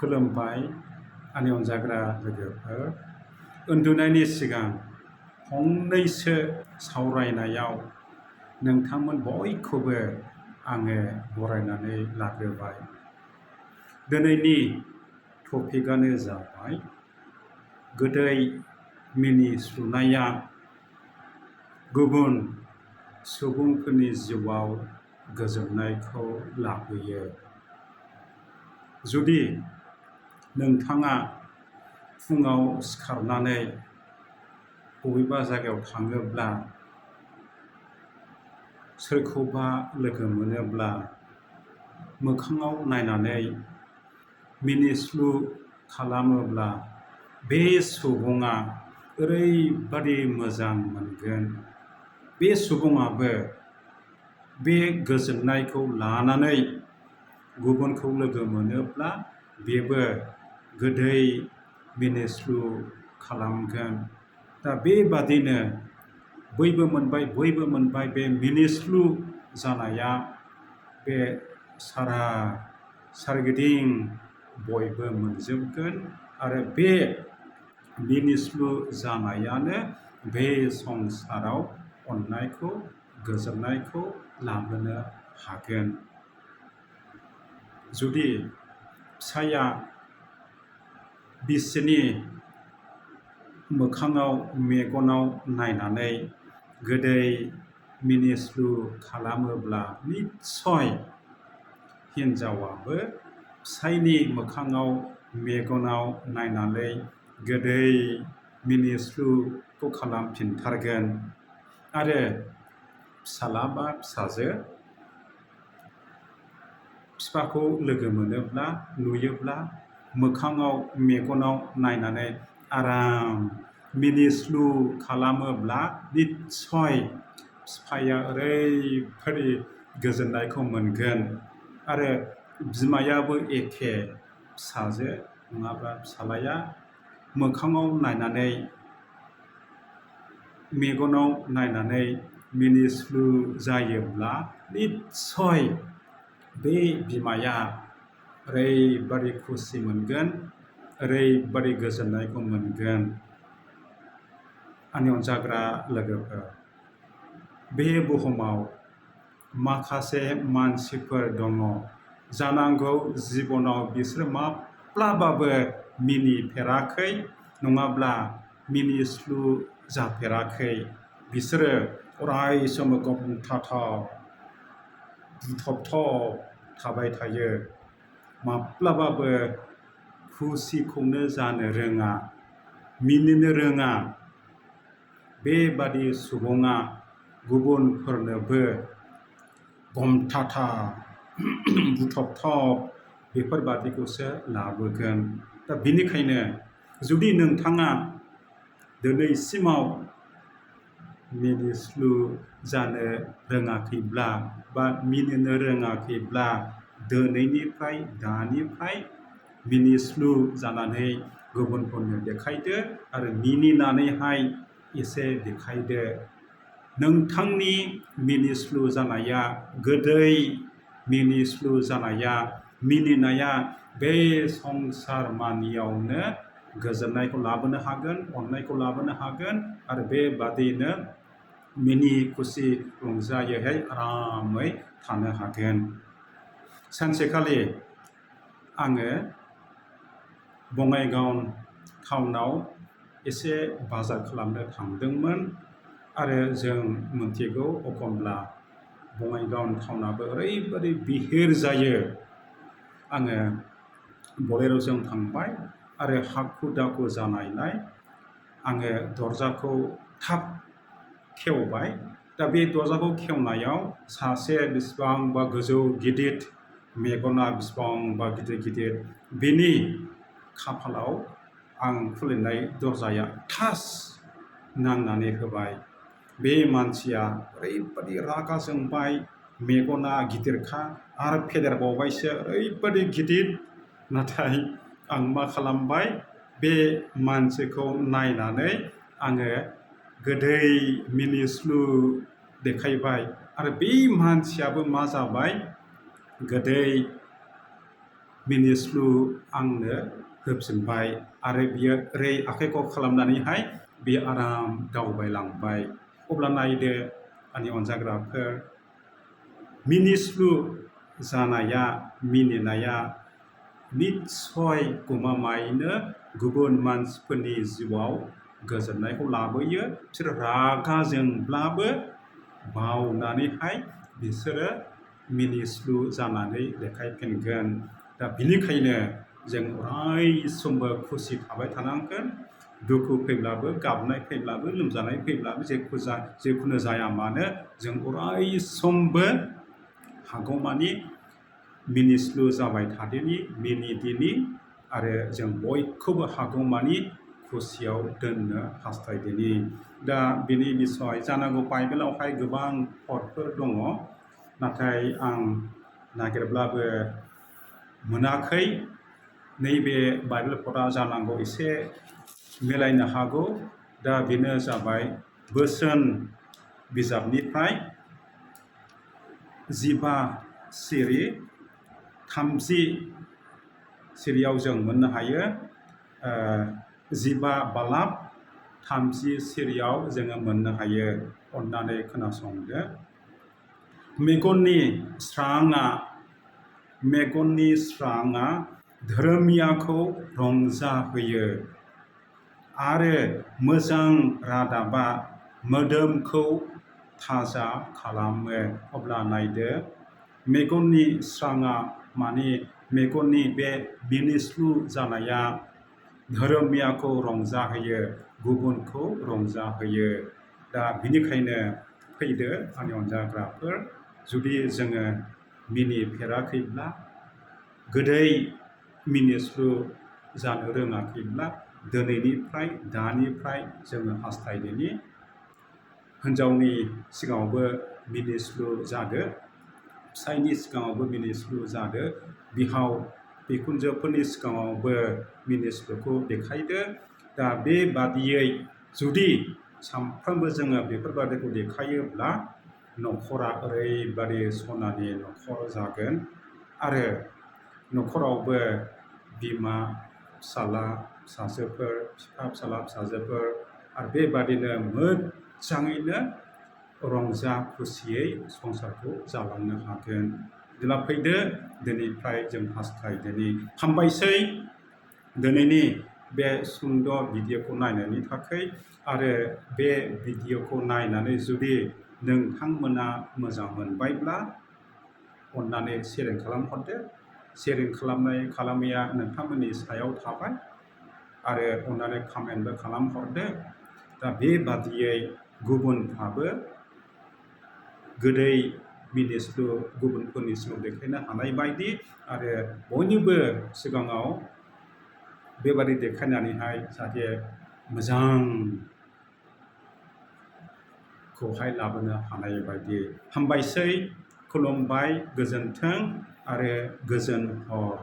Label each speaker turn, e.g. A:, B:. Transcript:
A: खुलुमबाय आंनि अनजाग्रा लोगोफोर। उन्दुनायनि सिगां फंनैसो सावरायनायाव नोंथांमोन बयखौबो आङो बरायनानै लाग्रोबाय। दिनैनि टपिकआनो जाबाय गोदै मिनिस्लुनाया गुबुन सुबुंफोरनि जिउआव गोजोननायखौ लाबोयो। जुदि नोंथाङा फुङाव सिखारनानै बबेबा जायगायाव थाङोब्ला सोरखौबा लोगो मोनोब्ला मोखाङाव नायनानै मिनिस्लु खालामोब्ला बे सुबुङा ओरैबादि मोजां मोनगोन। बे सुबुङाबो बे गोजोननायखौ लानानै गुबुनखौ लोगो मोनोब्ला बेबो गोदै मिनिस्लु खालामगोन। दा बेबादिनो बयबो मोनबाय बे मिनिस्लु जानाया बे सारगिदिं बयबो मोनजोबगोन आरो बे मिनिस्लु जानायानो बे संसाराव अननायखौ गोजोननायखौ लाबोनो हागोन। जुदि फिसाया बिसिनि मोखाङाव मेगनाव नायनानै गोदै मिनिस्लु खालामोब्ला निस्सय हिन्जावाबो फिसायनि मोखाङाव मेगनाव नायनानै गोदै मिनिस्लुखौ खालामफिनथारगोन। आरो फिसाला बा फिसाजो बिफाखौ लोगो मोनोब्ला नुयोब्ला मोखाङाव मेगनाव नायनानै आराम मिनिस्लु खालामोब्ला निस्सय बिफाया ओरैबादि गोजोननायखौ मोनगोन। आरो बिमायाबो एखे, फिसाजो नङाब्ला फिसालाया मोखाङाव नायनानै मेगनाव नायनानै मिनिस्लु जायोब्ला निस्सय बे बिमाया ओरैबादि खुसि मोनगोन, ओरैबादि गोजोननायखौ मोनगोन। आंनि अनजाग्रा लोगोफोर, बे बुहुमाव माखासे मानसिफोर दङ जानांगौ जिबनाव बिसोर माब्लाबाबो मिनिफेराखै नङाब्ला मिनिस्लु जाफेराखै। बिसोरो अराय सम गमथाथाव बुथबथब थाबाय थायो। माब्लाबाबो खुसिखौनो जानो रोङा, मिनिनो रोङा। बेबादि सुबुङा गुबुनफोरनोबो गमथाथाव बुथबथब बेफोरबादिखौसो लाबोगोन। दा बेनिखायनो जुदि नोंथाङा दिनैसिमाव मिनिस्लु जानो रोङाखैब्ला बा मिनिनो रोङाखैब्ला दिनैनिफ्राय दानिफ्राय मिनिस्लु जानानै गुबुनफोरनो देखायदो आरो मिनिनानैहाय एसे देखायदो। नोंथांनि मिनिस्लु जानाया, गोदै मिनिस्लु जानाया, मिनिनाया बे संसार मानियावनो गोजोननायखौ लाबोनो हागोन, अननायखौ लाबोनो हागोन आरो बेबादिनो मिनि खुसि रंजायैहाय आरामै थानो हागोन। सानसेखालि आङो बङाइगाव टाउनाव एसे बाजार खालामनो थांदोंमोन आरो जों मिथिगौ एखनब्ला बङाइगाव टाउनाबो ओरैबादि बिहिर जायो। आङो बलेर'जों थांबाय आरो हाखु दाखु जानायलाय आङो दरजाखौ थाब खेवबाय। दा बे दरजाखौ खेवनायाव सासे बेसेबांबा गोजौ गिदिर, मेगना बेसेबांबा गिदिर गिदिर, बिनि खाफालाव आं खुलिनाय दरजाया थास नांनानै होबाय। बे मानसिया ओरैबादि रागा जोंबाय, मेगना गिदिरखा आरो फेदेरबावबायसो ओरैबादि गिदिर। नाथाय आं मा खालामबाय, बे मानसिखौ नायनानै आङो गोदै मिनिस्लु देखायबाय आरो बे मानसियाबो मा जाबाय, गोदै मिनिस्लु आंनो होफिनबाय आरो बियो ओरै आखाइखौ खालामनानैहाय बियो आराम दावबायलांबाय। अब्ला नायदो आंनि अनजाग्राफोर, मिनिस्लु जानाया, मिनिनाया निस्सय गमामायैनो गुबुन मानसिफोरनि जिउआव गोजोननायखौ लाबोयो। बिसोर रागा जोंब्लाबो बावनानैहाय बिसोरो मिनिस्लु जानानै देखायफिनगोन। दा बिनिखायनो जों अराय समबो खुसि थाबाय थानांगोन। दुखु फैब्लाबो, गाबनाय फैब्लाबो, लोमजानाय फैब्लाबो, जेखुनु जाया मानो जों अराय समबो हागौमानि मिनिस्लु जाबाय थादिनि, मिनिदिनि आरो जों बयखौबो हागौमानि खुसियाव दोननो हास्थायदिनि। दा बिनि बिसय जानांगौ बाइबेलावहाय गोबां पदफोर दङ, नाथाय आं नागिरब्लाबो मोनाखै। नैबे बाइबेल पदआ जानांगौ एसे मिलायनो हागौ। दा बेनो जाबाय बोसोन बिजाबनिफ्राय 15 सिरि 30 सिरियाव जों मोननो हायो। 15 बालाब 30 सिरियाव जोङो मोननो हायो। अन्नानै खोनासंदो। मेगननि स्राङा धोरोमियाखौ रंजाहोयो आरो मोजां रादाबा मोदोमखौ थाजा खालामो। अब्ला नायदो, मेगननि स्राङा माने मेगननि बे मिनिस्लु जानाया धोरोमियाखौ रंजाहोयो, गुबुनखौ रंजाहोयो। दा बिनिखायनो फैदो आंनि अनजाग्राफोर, जुदि जोङो मिनिफेराखैब्ला, गोदै मिनिस्लु जानो रोङाखैब्ला, दानिफ्राय जोङो हास्थायदिनि हिन्जावनि सिगाङावबो मिनिस्लु जादो, फिसायनि सिगाङावबो मिनिस्लु जादो, बिहाव बिखुनजोफोरनि सिगाङावबो मिनिस्लुखौ देखायदो। दा बेबादियै जुदि सानफ्रोमबो जोङो बेफोरबादिखौ देखायोब्ला न'खरा ओरैबादि सनानि न'खर जागोन आरो न'खरावबो बिमा फिसाला फिसाजोफोर, बिफा फिसाला फिसाजोफोर आरो बेबादिनो मोजाङैनो रंजा खुसियै संसारखौ जालांनो हागोन। जेब्ला फैदो दिनैनिफ्राय जों हास्थायदिनि। हामबायसै दिनैनि बे सुंद' भिडिअखौ नायनायनि थाखाय। आरो बे भिडिअखौ नायनानै जुदि नोंथांमोना मोजां मोनबायब्ला अन्नानै शेयारिं खालामहरदो। शेयारिं खालामैया नोंथांमोननि सायाव थाबाय आरो अन्नानै कमेन्टबो खालामहरदो। दा बेबादियै गुबुनफ्राबो गोदै मिनिस्लु गुबुनफोरनि सिगाङाव देखायनो हानाय बायदि आरो बयनिबो सिगाङाव बेबादि देखायनानैहाय जाहाथे मोजांखौहाय लाबोनो हानाय बायदि। हामबायसै, खुलुमबाय, गोजोन्थों आरो गोजोन हर।